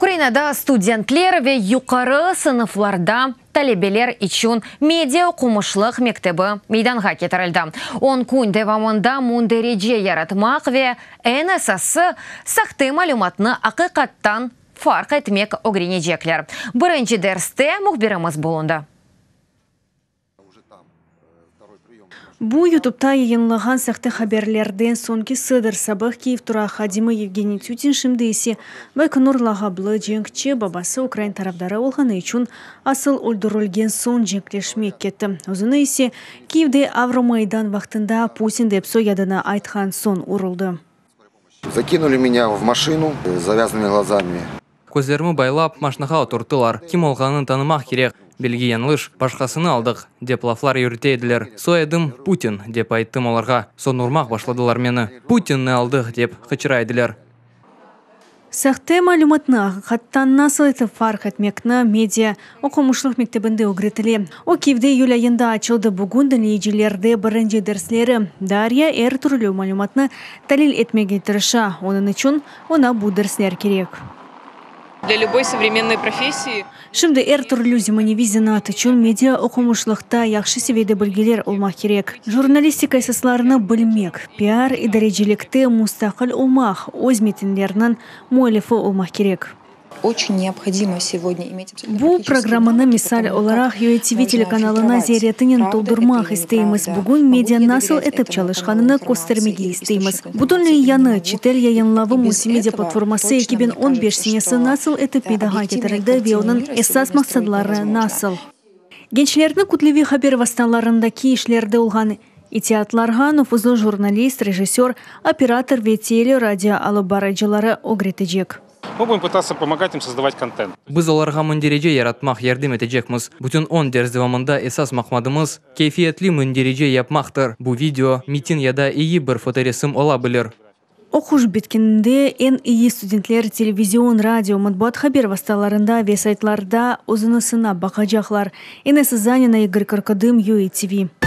Ukrainada studentler ve yuqarı sınıflarda talebeler içün media oqumışlıq mektebi meydanğa ketirildi. 10 kün devamında münderice yaratmaq ve, eñ esası, sahte malümatnı aqiqattan farq etmek ögrenecekler. Birinci derste mühbirimiz bulundı. Bu, YouTubeta yayınlağan sahte haberlerden soñkisidir. Sabıq Kiyev turaq hadimi Yevgeniy Tütin, şimdi ise Baykonur lağaplı cenkçi, babası ukrain tarafdarı olğanı içün asıl öldürilgen soñ cenkleşmek ketti. Özüni ise Kiyevde Avromaydan vaqtında Putin dep soyadını aytqan soñ uruldı. Закинули меня в машину с завязанными глазами. Közlerimi baylap, maşnağa oturttılar. Kim olğanını tanımaq kerek. Belgi yañlış, başqasını aldıq, dep laflar yürüte ediler. Soyadım Putin, dep ayttım olarğa. Soñ urmaq başladılar meni. Putinni aldıq, dep qıçıra ediler. Sahte malümatnı aqiqattan nasıl etip farq etmekni media oqumışlıq mektebinde ögretile. O, Kiyevde iyül ayında açıldı. Bugün diñleyicilerde birinci dersleri. Darya er türlü malümatnı talil etmege tırışa, onıñ içün oña bu dersler kerek. Для любой современной профессии. Şimdi er türlü zemaneviy zenaat içün media oqumışlıqta yahşı seviyede bilgiler olmaq kerek. Jurnalistika esaslarını bilmek, piar, idarecilikte mustaqil olmaq, öz metinlerniñ müellifi olmaq kerek. Очень необходимо сегодня иметь Bu programmanı, misal olaraq, UATV telekanalına ziyaretinen toldurmaq isteymiz. Bugün media nasıl etip çalışqanını köstermege isteymiz. Bütünley yañı çetel yayınlavı multimedia platforması 2015 senesi nasıl etip meydanğa ketirildi ve onıñ esas maqsadları nasıl. Gençlerni kütleviy haber vastalarındaki işlerde olğan itiatlarğa nufuzlı jurnalist, rejissör, operator ve tele radio alıp barıcıları ögretecek. Мы будем пытаться помогать им создавать контент. Biz olarğa münderice yaratmaq yardım etecekmiz. Bütün 10 ders devamında esas maqsadımız keyfiyetli münderice yapmaqtır. Bu video, metin ya da eyi bir fotoresim ola bilir. Oquş bitkeninde eñ eyi studentler televizion, radio, matbuat haber vastalarında ve saytlarda özüni sınap baqacaqlar. Inessa Zanina, İgor Karkadım, UATV.